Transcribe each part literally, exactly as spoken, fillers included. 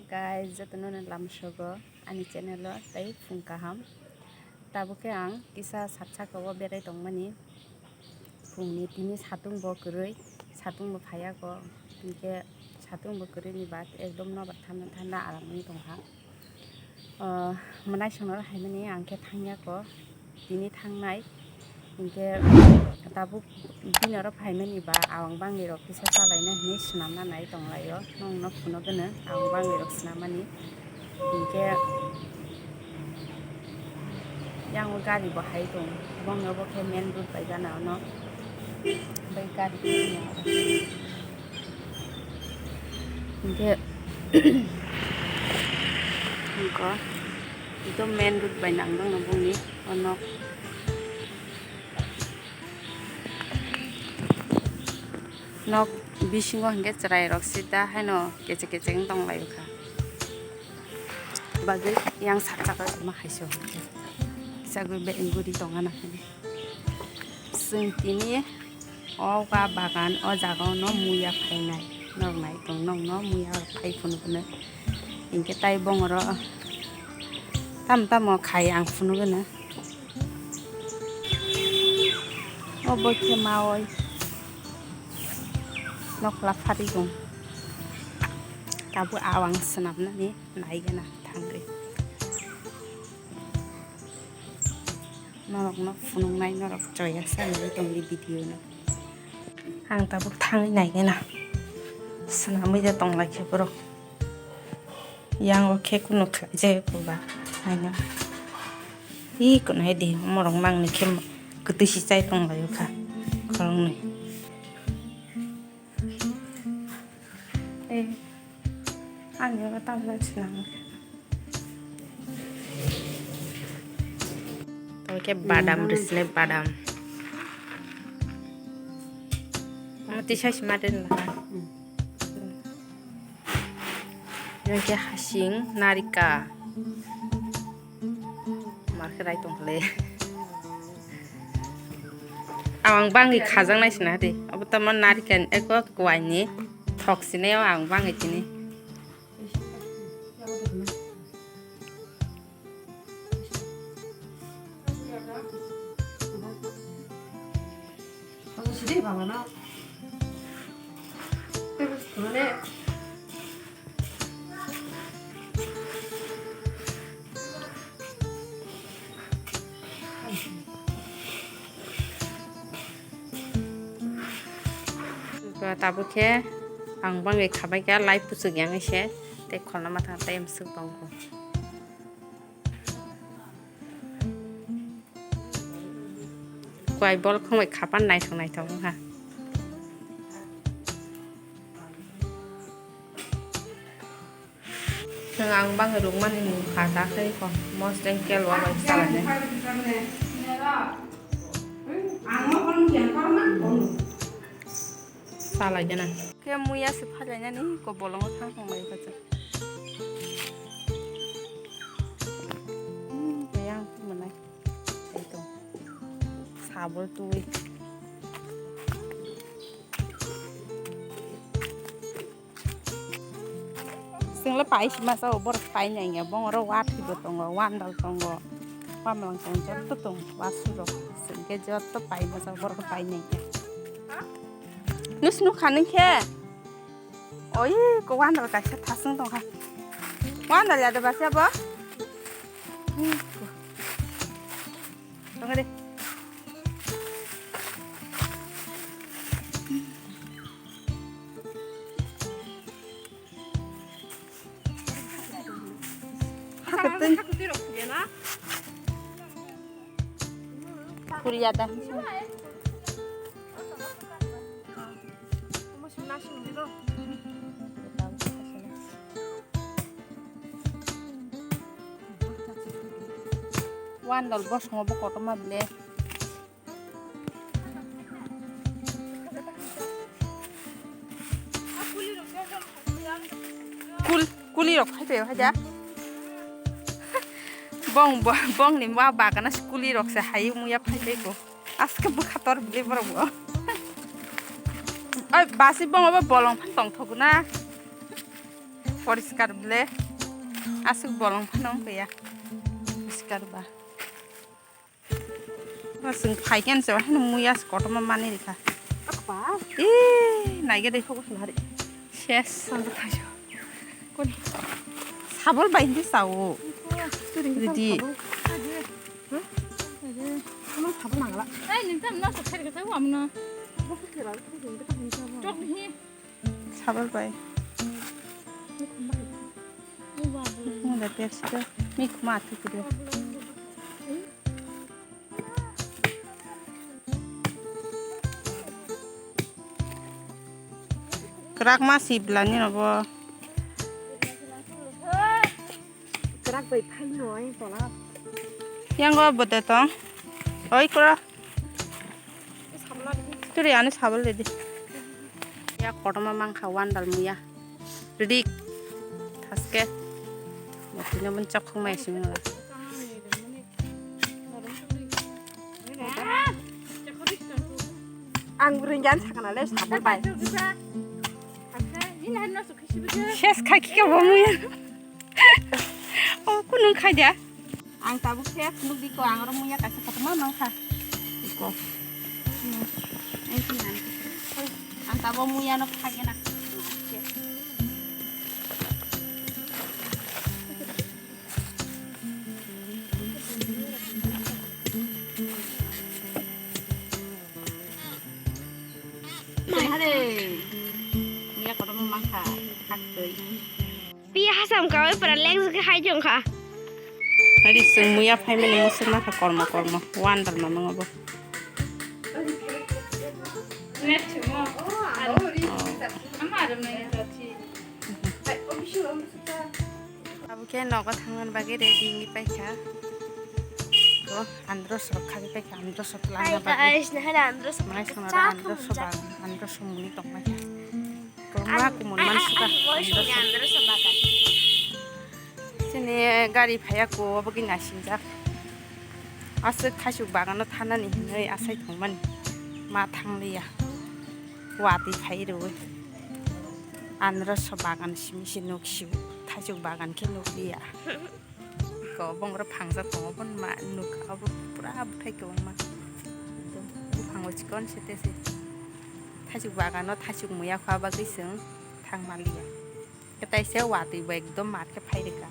Guys, jotono no lamsogo ani channel o tei phung kaham. Tabuk khe ang kisa satsaka o berai tongmani. Phungni tini satung bo kwrwi, satung bo phaiya ko. Hinkhe satung bo kwrwi ni bad ekdom nobar thanda thanda aram wngwi tongkha. Ah, mwnaisongno haimani ang khe thangya ko. Tini thangnai, hinkhe tabuk bini oro phaimani ba awang bangwi rok kisa chalaina hinwi swnamna nai tonglaio, nongno phunukgwno awang bangwi rok swnamani, hinkhe yang o gari bo hai tong, bongni obo khe main road bai gana ono, bai gari. Hinkhe, hinkhe, ekdom main road bai nang dong no bongni o nok. Nok bisingo hinkhe chwrai rok sida haino kechek kechek wng tong lai kha. Bagwi yang sak saka tongma hai se. Kisa gwi be guri tong ana hini. Chwng tini o ba bagan o jaga o no muya phainai. Norok nai tong nokno muya phai phunukgwno. Hinkhe tai bongoro tam tamo khai ang phunukgwno. Obo khe mawi nokla phari tong. Tabuk awang swnamnani naigena thangwi. Norokno phunuknai norok choya sanwi tongdi video no. Ang tabuk thangwi naigena. Swnamwi de tonglaikhe borok. Yang o khe kunu khlai jaya kuba haino. Ih, kunai di, morok nangni khe kwtwi si chai tong lai kha, khoroknwi. Eh, ani oro tamjak sinang. Tamo khe badam rwsle badam. Amo tisai si ma den la. Yang khe hasing narika. Mar khe rai tong khle. Ang bangwi khajaknai sina di. Abo tamo narikani eko kuaini thok sini ang bangwi tini. Tabuk khe ang bangwi khabai kha, lai puchuk yang se tei kholna ma thang tei swk tong kho. Kuai bol khongbai khapan naithok naithok wngkha. Chwng ang bangwi rwkmani mung kha ta khe kho, mosdeng kelwa bai salainai. Salai gana. Khe muya se phailainani ko bolongo thang thang lai kha. Hmm, kaya ang tu manai. Itu. Sabol tui. Chwng le pai si masa o borok pai nai ya, bong oro watwi bo tongo, wandal tongo, wamlang tongo, joto tongo, wasu rok. Chwng khe joto pai masa borok pai nai ya. Nus nuk kha nung khe? Oi, ko wandal kaisa thasung tong kha. Wandal ya de basa bo? Hmm. Tong de. Hakutun. Kuliah dah. Wandal bosongo bo kotorma bile. Kul, kuli rok phai tongwi phai da. Bong, bong, bong ni ma bagana se kuli rok se hai muya phai tongwi ko. Aske bwkha tor bili borok bo. Oi, basi bong obo bolong phan tong thogo na. Poriskar ble. Aswk bolong phano wngkha ya. Poriskar ba. Aswk phai khe se haino muya se kotorma manwi rikha. Apa? Ee, naigede. Ses. Sabol bai hindi sao. Ridi. Sabol nangla. Ei, nini tam nasa khair khair wamna. Chok ni. Sabol bai. Mula test. Mik mati kudu. Kwrak ma siblani nobo. Kwrak bai phai no ai tola. Yang go bote tong. Oi kura. Turi ani sabol dedi. Ya kotorma mangkha wandal muya. Ready. Thaske. Motino mun chok khong mai simi la. Ang ringyan sakana le sabol bai. Ses khai khe bo muya. O kunung khai dia. Ang tabuk khe phunuk di ko, ang oro muya kaisa kotorma mang kha. Iko. Ang tabuk muya no phage na. Hare. Muya kotorma mang kha. Haktwi. Pi hasam kawai pura leng se hai jong kha. Hari sung muya phai mani musuk na kha kormo kormo. Wandal ma mango bo. Abo khe nogo thangna bagwi ready wngwi paikha. Ko andro sok khagwi paikha, andro sok lana bagwi. Guys, nahara andro sok. Mai sonara andro sok, andro sok muni tong paikha. Kwbangma kumun mansuka. Chini gari phaiya ko obo gini naisijak. Aswk thaisuk bagano thanani hinwi asai thangmani ma thangliya. Watwi phai rwi. Anroso bagan simi se nuk sio. Thaisuk bagan khe nukliya. Ko bongra phangjak tongo, bon ma nuk abo pura bwthai kwbangma. Buphango chikon se tese. Thaisuk bagano thaisuk muya kha bagwi chwng thang manliya. Khe taise watwi bo ekdom mar khe phai rwkha.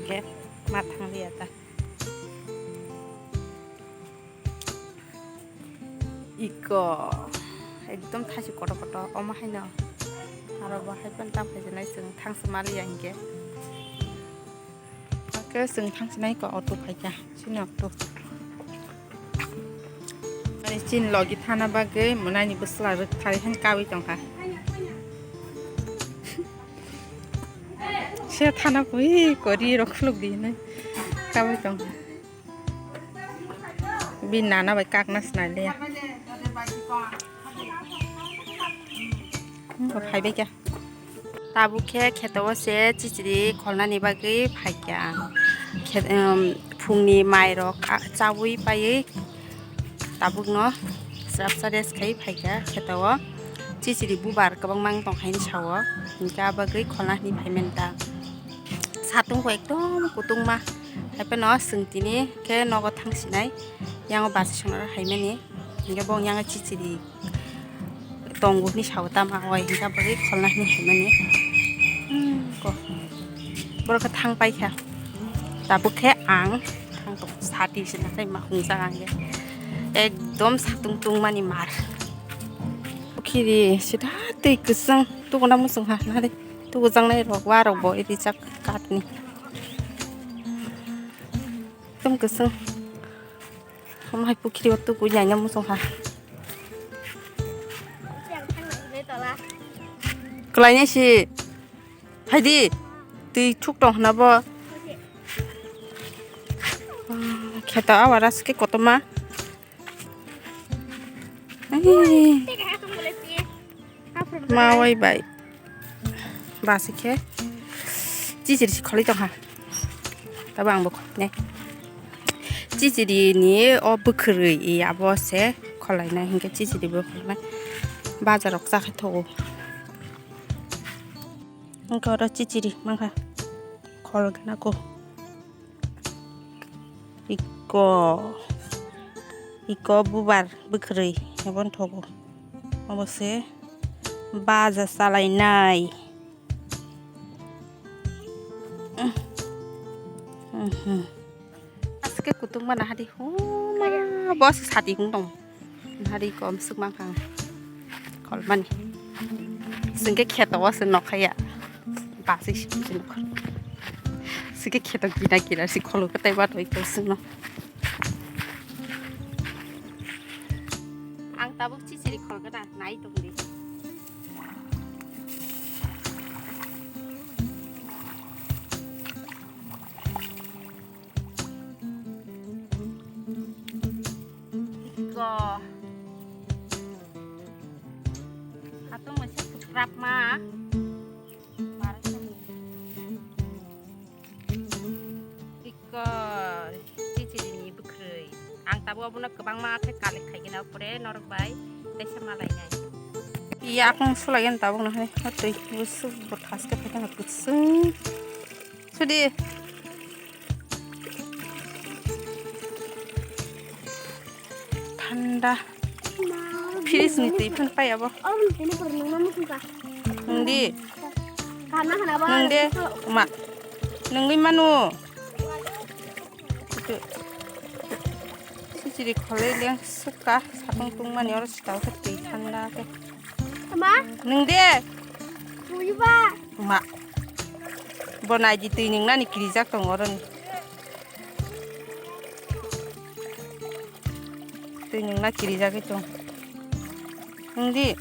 Khe ma thangliya ta. Iko ekdom thaisuk kotor kotor omo haino. Aro bo hai phano ta phai janai chwng thangsa manliya hinkhe. Hake chwng thangsinai ko auto phaikha, chini auto. Ani chini logi thana bagwi mwnani bwsla rwk thari han kawi tongkha. Se thana kwi kori rok khuluk di hinwi kawi tongkha. Bini nana bai kakna sinai le. Bo phai bai kha. Tabuk khe kheto o se chichiri kholnani bagwi phaikha ang. Khe, um, phungni mairok, ah, chaui paiwi tabukno srapsa rest khai phaikha kheto o. Chichiri bubar kwbangma wng tongkha hini sao, hinkhe ah bagwi kholna hini phaimani ta. Satung bo ekdom kutungma, haiphano chwng tini khe nogo thangsinai, yango bachai songnai haimani. Hinkhe bo yang chichiri tongo hini sao tama oi hinkhe bagwi kholna hini haimani. Hmm, ko. Borok khe thang paikha. Tabuk khe ang thang tong sati se nakhai ma hungjak ang khe. Ekdom satung tungmani mar. Khiri sida twi kwchwng tukuna muchung ha nari tukujaknai rok wa rok bo rijak katni. Ekdom kwchwng. Omo hai pukhiri o tuku naina muchung ha. Kwlainai si. Phaidi. Twi thuk tong hwna bo. Kheto awaras khe kotorma. Ai. Ma oi bai. Basi khe. Chichiri si kholai tongkha. Tabo ang bo kholai nai. Chichiri ni o bwkhwrwi abo se kholai nai hinkhe chichiri bo kholai nai. Bazar rok cha khe thogo. Wngkha oro chichiri mankha. Khol gana ko. Iko. Iko bubar bwkhwrwi hebo nthogo. Obo se baja salainai. Mhm. Aske kutung mana hadi huma bos sati hung tong. Hari kom suk mankha ang. Kolmani. Singke kheto o se nokhaya. Basi si si nokha. Singke kheto gina gina si kholo katai ba toi ko sino. Ang tabuk chichiri khol gana nai tong di. Iko. Hatung mese kutrap ma. Iko. Chichiri ni bwkhwrwi. Ang tabuk abono kwbangma khe collect khaigena pore norok bai. Teisa malainai. Yakung sulaigena tabuk no hai. Twi busuk bo thaske phaikhe no kutsung. Sudi. Thanda. Fridge ni twi phano pai abo. Nwng di. Nwng de. Ma. Nwngwi manu. Chichiri kholwi leng sukha. Satung tungmani oro sitao khe twi thanda khe. Nwng de. Ma. Bo naidi twi nwngnani kirijak tongo oroni. Twi nwngna kirijagwi tong. Nwng di.